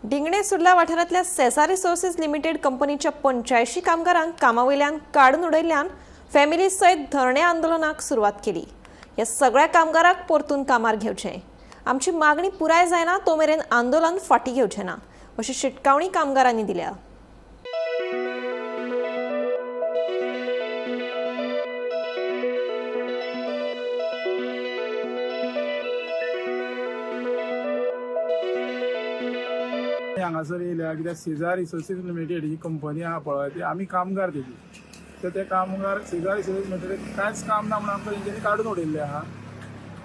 डिंगणे सुर्ला वाठारांतल्या सेसा resources limited कंपनीच्या 85 कामगारांक कामावयल्यान काडून उडयल्ल्यान फॅमिली सयत धरणे आंदोलनाक सुरवात केली. ह्या सगळ्या कामगारांक परतून कामार घेवचें. आमची मागणी पुराय जायना तो मेरेन आंदोलन फाटीं घेवचें ना, अशी शिटकावणी कामगारांनी दिल्या. हांगासर येयल्या कित्याक सेजार रिसोर्सीस लिमिटेड ही कंपनी आहा पळय, ती आमी कामगार तेजी. तर ते कामगार सेजार रिसोर्सीस लिमिटेड कांयच काम ना म्हणून आमकां तेंच्यांनी काडून उडयल्लें आहा.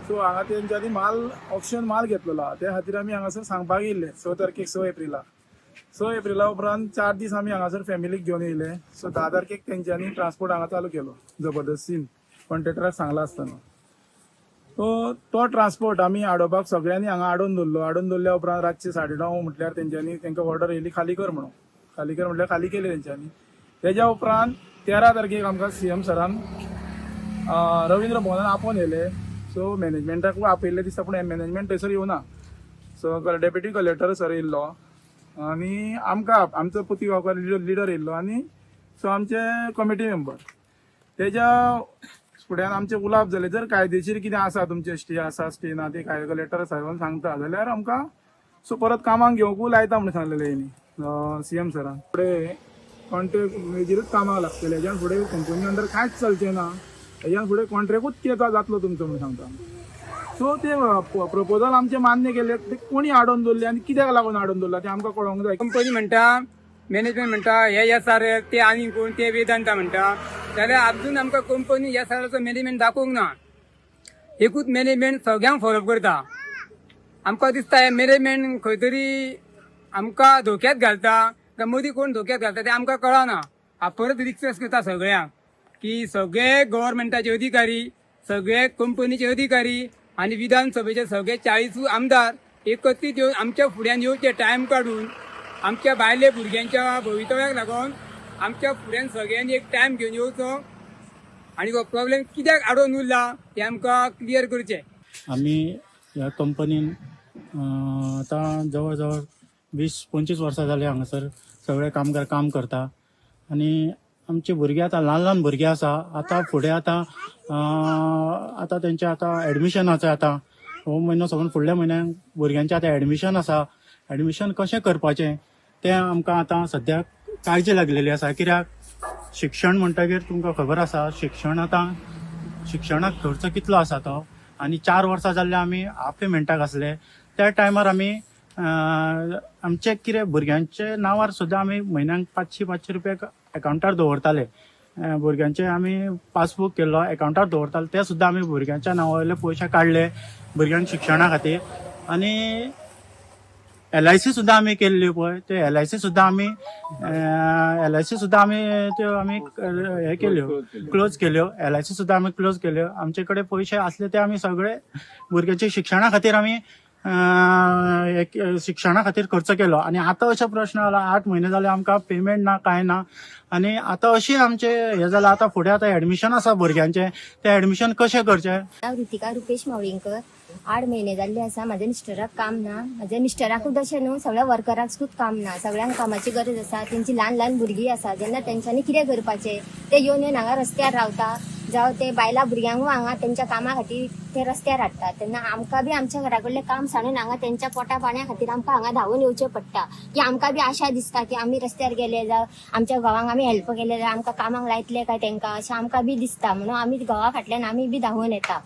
सो हांगा तेंच्यांनी माल ऑक्शन माल घेतलेलो आहा, त्या खातीर आमी हांगासर सांगपाक येयल्ले 6 तारखेक, 6 एप्रिलाक. 6 एप्रिला उपरांत 4 दीस आमी हांगासर फॅमिलीक घेवन येयले. सो 10 तारखेक तेंच्यांनी ट्रान्सपोर्ट हांगा चालू केलो जबरदस्तीन, कॉन्ट्रॅक्टराक सांगला आसतना. तो ट्रान्सपोर्ट आमी आडोवपाक सगळ्यांनी हांगा आडोवन दवरलो. आडोवन दवरल्या उपरांत रातचे 9:30 म्हटल्यार तेंच्यांनी तांकां ऑर्डर येयली खाली कर म्हणून. खाली कर म्हटल्यार खाली केली तेंच्यांनी. तेज्या उपरांत 13 तारखेक आमकां सीएम सरान रविंद्र भवनान आपोवन येयले. सो मॅनेजमेंटाकूय आपयल्ले दिसता, पूण मॅनेजमेंट थंयसर येवना. सो डेप्युटी कलेक्टर सर येयल्लो आनी आमकां आमचो पुती गांवकार लिडर येयल्लो आनी सो आमचे कमिटी मेंबर. तेज्या फुड्यान आमचे उलाप जाले, जर कायदेशीर कितें आसा तुमचे स्टे आसा स्टे ना ते काय कलेक्टर साहेबान सांगता जाल्यार आमकां सो परत कामाक घेवंकूय लायता म्हणून सांगलेलें हेणी सीएम सरान. फुडें कॉन्ट्रॅक्ट वेजीरूच कामाक लागतले, हेज्यान फुडें कंपनी अंडर कांयच चलचें ना, हेज्यान फुडें कॉन्ट्रॅक्टूच कितें जातलो तुमचो म्हणून सांगता. सो ते प्रपोजल आमचे मान्य केले, ते कोणी आडोवन दवरले आनी कित्याक लागून आडोवन दवरला तें आमकां कळोंक जाय. कंपनी म्हणटा, मॅनेजमेंट म्हणटा हे एस आर एल, ते आनी कोण ते वेदांता म्हणटा, जाल्यार अजून आमकां कंपनी एस आर एलचो मॅनेजमेंट दाखोवंक ना. एकूच मॅनेजमेंट सगळ्यांक फॉलोअप करता. आमकां दिसता हे मॅनेजमेंट खंय तरी आमकां धोक्यात घालता काय मदीं कोण धोक्यात घालता तें आमकां कळना. हांव परत रिक्वेस्ट करता सगळ्यांक की सगळे गव्हर्मेंटाचे अधिकारी, सगळे कंपनीचे अधिकारी आनी विधानसभेचे सगळे 40 आमदार एकत्रीत येवन आमच्या फुड्यान येवचे, टायम काडून आमच्या बायले भुरग्यांच्या भवितव्याक लागून आमच्या फुड्यान सगळ्यांनी एक टायम घेवन येवचो आनी हो प्रॉब्लेम कित्याक आडोवन उरला ते आमकां क्लियर करचें. आमी ह्या कंपनीन आतां जवळ जवळ 20-25 वर्सां जाली हांगासर सगळे कामगार काम करता आनी आमचे भुरगे आतां ल्हान ल्हान भुरगे आसा. आतां फुडें आतां आतां तेंचे आतां एडमिशन आसा. आतां हो म्हयनो सोडून फुडल्या म्हयन्याक भुरग्यांचें आतां एडमिशन आसा. एडमिशन कशें करपाचें तें आमकां आतां सद्याक काळजी लागलेली आसा. कित्याक शिक्षण म्हणटगीर तुमकां खबर आसा, शिक्षण आतां शिक्षणाक खर्च कितलो आसा तो. आनी 4 वर्सां जाल्ले आमी हाफ पेमेंटाक आसले त्या टायमार आमी आमचे कितें भुरग्यांचे नांवार सुद्दां आमी म्हयन्याक 500-500 रुपया एकावंटार दवरताले. भुरग्यांचे आमी पासबूक केल्लो एकावंटार दवरताले, ते सुद्दां आमी भुरग्यांच्या नांवा वयले पयशे काडले भुरग्यांक शिक्षणा खातीर. आनी LIC सुद्दां आमी केल्ली पळय, ते LIC सुद्दां आमी LIC सुद्दां आमी त्यो आमी हे केल्यो, क्लोज केल्यो. LIC सुद्दां आमी क्लोज केल्यो. आमचे कडेन पयशे आसले ते आमी सगळे भुरग्यांच्या शिक्षणा खातीर आमी शिक्षणा खातीर खर्च केलो. आनी आतां अशो प्रश्न जाला, 8 म्हयने जाले आमकां पेमेंट ना, कांय ना. आनी आतां अशें आमचें हें जालां. आतां फुडें आतां एडमिशन आसा भुरग्यांचें, तें एडमिशन कशें करचें? हांव ऋतिका रुपेश मावळींकर. 8 म्हयने जाल्ले आसा म्हाज्या मिस्टराक काम ना. म्हाज्या मिस्टराकूच अशें न्हू, सगळ्या वर्कराकूच काम ना. सगळ्यांक कामाची गरज आसा. तेंची ल्हान ल्हान भुरगीं आसा. जेन्ना तेंच्यांनी कितें करपाचें, ते येवन येवन हांगा रस्त्यार रावता, जावं ते बायलां भुरग्यांकूय हांगा तेंच्या कामा खातीर ते रस्त्यार हाडटात. तेन्ना आमकां बी आमच्या घरा कडलें काम सांडून हांगा तेंच्या पोटा पाण्या खातीर आमकां हांगा धांवून येवचें पडटा. की आमकां बी आशा दिसता की आमी रस्त्यार गेले जावं आमच्या घोवांक आमी हेल्प केले जाल्यार आमकां कामाक लायतले काय तेंकां, अशें आमकां बी दिसता. म्हणून आमी घोवा फाटल्यान आमी बी धांवून येता.